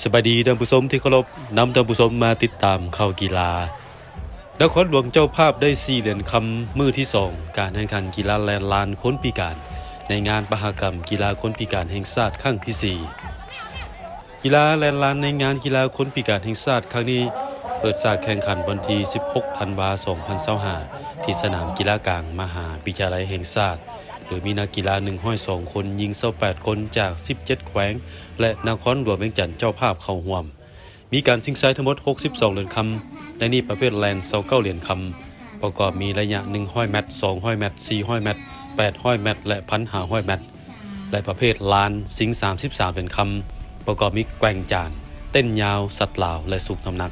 ສະບາຍດີທ່ານຜູ້ຊົມທີ່ເຄົາລົບ, ນຳທ່ານຜູ້ຊົມມາຕິດຕາມຂ່າວກິລາ. ນະຄອນຫຼວງເຈົ້າພາບໄດ້ສີ່ຫຼຽນຄຳມື້ທີສອງ ການແຂ່ງຂັນກິລາແລ່ນລານຄົນພິການ ໃນງານມະຫະກຳກິລາຄົນພິການແຫ່ງຊາດຄັ້ງທີສີ່. ກິລາແລ່ນລານໃນງານກິລາຄົນພິການແຫ່ງຊາດຄັ້ງນີ້ ເປີດສາກແຂ່ງຂັນວັນທີສິບຫົກ ທັນວາ ສອງພັນຊາວຫ້າ ທີ່ສະໜາມກິລາກາງມະຫາວິທະຍາໄລແຫ່ງຊາດ ໂດຍມີນັກກິລາໜຶ່ງຮ້ອຍສອງຄົນ, ຍິງຊາວແປດຄົນ ຈາກສິບເຈັດແຂວງ ແລະ ນະຄອນຫຼວງວຽງຈັນເຈົ້າພາບເຂົ້າຮ່ວມ. ມີການຊິງໄຊທັງໝົດຫົກສິບສອງຫຼຽນຄຳ, ໃນນີ້ປະເພດແລ່ນຊາວເກົ້າຫຼຽນຄຳ, ປະກອບມີໄລຍະໜຶ່ງຮ້ອຍແມັດ, ສອງຮ້ອຍແມັດ, ສີ່ຮ້ອຍແມັດ, ແປດຮ້ອຍແມັດ ແລະ ພັນຫ້າຮ້ອຍແມັດ ແລະ ປະເພດລານຊິງສາມສິບສາມຫຼຽນຄຳ, ປະກອບມີແກວ່ງຈານ, ເຕັ້ນຍາວ, ສັດລາວ ແລະ ຊຸກນ້ຳໜັກ.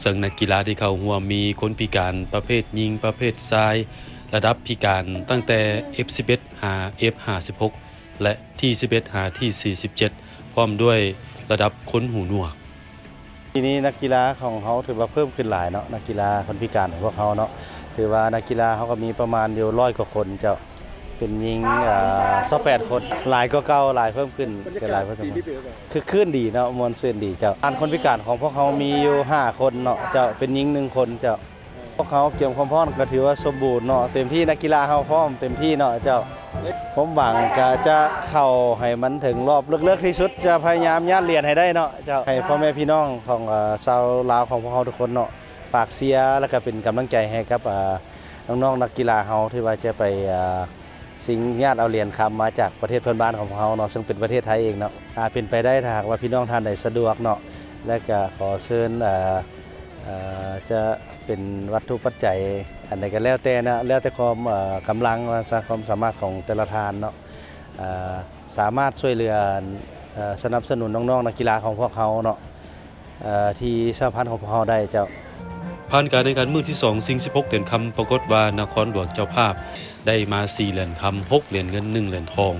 ເຊິ່ງນັກກິລາທີ່ເຂົ້າຮ່ວມມີຄົນພິການປະເພດຍິງ, ປະເພດຊາຍ, ລະດັບພິການຕັ້ງແຕ່ ເອັຟສິບເອັດ ຫາ ເອັຟຫ້າສິບຫົກ ແລະ ທີສິບເອັດ ຫາ ທີສີ່ສິບເຈັດ ພ້ອມດ້ວຍລະດັບຄົນຫູໜວກ. ປີນີ້ນັກກິລາຂອງເຮົາຖືວ່າເພີ່ມຂຶ້ນຫຼາຍເນາະ, ນັກກິລາຄົນພິການຂອງພວກເຮົາເນາະ, ຖືວ່ານັກກິລາເຮົາກໍມີປະມານຢູ່ຮ້ອຍກວ່າຄົນເຈົ້າ. ເປັນຍິງ ເອີ່ ຊາວແປດຄົນ, ຫຼາຍກວ່າເກົ່າ, ຫຼາຍເພີ່ມຂຶ້ນ, ຫຼາຍເພີ່ມຂຶ້ນ. ຄຶກຄື້ນດີເນາະ, ມ່ວນຊື່ນດີເຈົ້າ. ອັນຄົນພິການຂອງພວກເຮົາມີຢູ່ຫ້າຄົນເນາະເຈົ້າ, ເປັນຍິງໜຶ່ງຄົນເຈົ້າ. ພວກເຮົາກຽມຄວາມພ້ອມກໍຖືວ່າສົມບູນເນາະ, ເຕັມທີ່, ນັກກິລາເຮົາພ້ອມເຕັມທີ່ເນາະເຈົ້າ. ຄວາມຫວັງກໍຈະເຂົ້າໃຫ້ມັນເຖິງຮອບເລິກໆທີ່ສຸດ, ຈະພະຍາຍາມຍາດຫຼຽນໃຫ້ໄດ້ເນາະເຈົ້າ. ໃຫ້ພໍ່ແມ່ພີ່ນ້ອງຂອງ ເອີ່ ຊາວລາວຂອງພວກເຮົາທຸກຄົນເນາະ ຝາກເຊຍ ແລ້ວກໍເປັນກຳລັງໃຈໃຫ້ກັບ ເອີ່ ນ້ອງໆນັກກິລາເຮົາ ທີ່ວ່າຈະໄປ ເອີ່ ຊິງຍາດເອົາຫຼຽນຄຳມາຈາກປະເທດເພື່ອນບ້ານຂອງພວກເຮົາເນາະ, ເຊິ່ງເປັນປະເທດໄທເອງເນາະ. ອາ ເປັນໄປໄດ້ ຖ້າຫາກວ່າພີ່ນ້ອງທ່ານໃດສະດວກເນາະ, ແລະກະຂໍເຊີນ ເອີ່ ເອີ່ ຈະເປັນວັດຖຸປັດໄຈອັນໃດກໍແລ້ວແຕ່ເນາະ, ແລ້ວແຕ່ຄວາມ ເອີ່ ກຳລັງ ວ່າຊະ ຄວາມສາມາດຂອງແຕ່ລະທ່ານເນາະ, ເອີ່ ສາມາດຊ່ວຍເຫຼືອ ເອີ່ ສະໜັບສະໜູນນ້ອງໆນັກກິລາຂອງພວກເຮົາເນາະ. ເອີ່ ທີ່ສະຫະພັນຂອງພວກເຮົາໄດ້ເຈົ້າ. ຜ່ານການແຂ່ງຂັນມື້ທີສອງ ຊິງສິບຫົກຫຼຽນຄຳ, ປາກົດວ່ານະຄອນຫຼວງເຈົ້າພາບໄດ້ມາສີ່ຫຼຽນຄຳ, ຫົກຫຼຽນເງິນ, ໜຶ່ງຫຼຽນທອງ.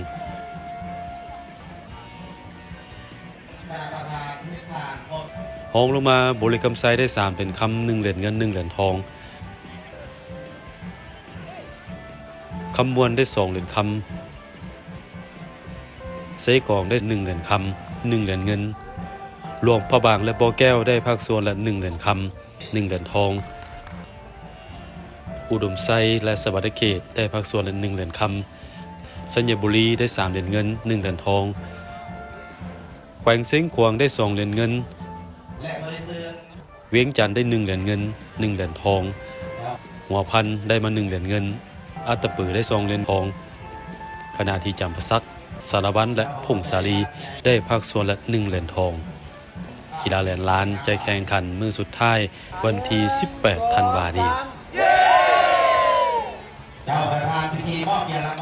ຮອງລົງມາ, ບໍລິຄຳໄຊໄດ້ສາມຫຼຽນຄຳ, ໜຶ່ງຫຼຽນເງິນ, ໜຶ່ງຫຼຽນທອງ. ຄຳມ່ວນໄດ້ສອງຫຼຽນຄຳ. ເຊກອງໄດ້ໜຶ່ງຫຼຽນຄຳ, ໜຶ່ງຫຼຽນເງິນ. ຫຼວງພະບາງ ແລະ ບໍ່ແກ້ວ ໄດ້ພາກສ່ວນລະໜຶ່ງຫຼຽນຄຳ, ໜຶ່ງຫຼຽນທອງ. ອຸດົມໄຊ ແລະ ສະຫວັນນະເຂດ ໄດ້ພາກສ່ວນລະໜຶ່ງຫຼຽນຄຳ. ໄຊຍະບູລີ ໄດ້ສາມຫຼຽນເງິນ, ໜຶ່ງຫຼຽນທອງ. ແຂວງຊຽງຂວາງ ໄດ້ສອງຫຼຽນເງິນ. ວຽງຈັນໄດ້ໜຶ່ງຫຼຽນເງິນ, ໜຶ່ງຫຼຽນທອງ. ຫົວພັນໄດ້ມາໜຶ່ງຫຼຽນເງິນ, ອັດຕະປືໄດ້ສອງຫຼຽນທອງ, ຂະນະທີ່ຈຳປາສັກ, ສາລະວັນ ແລະ ຜົ້ງສາລີ ໄດ້ພາກສ່ວນລະໜຶ່ງຫຼຽນທອງ. ກິລາແລ່ນລານຈະແຂ່ງຂັນມື້ສຸດທ້າຍວັນທີສິບແປດທັນວານີ້. ເຈົ້າປະທານພິທີມອບກຽດລາງ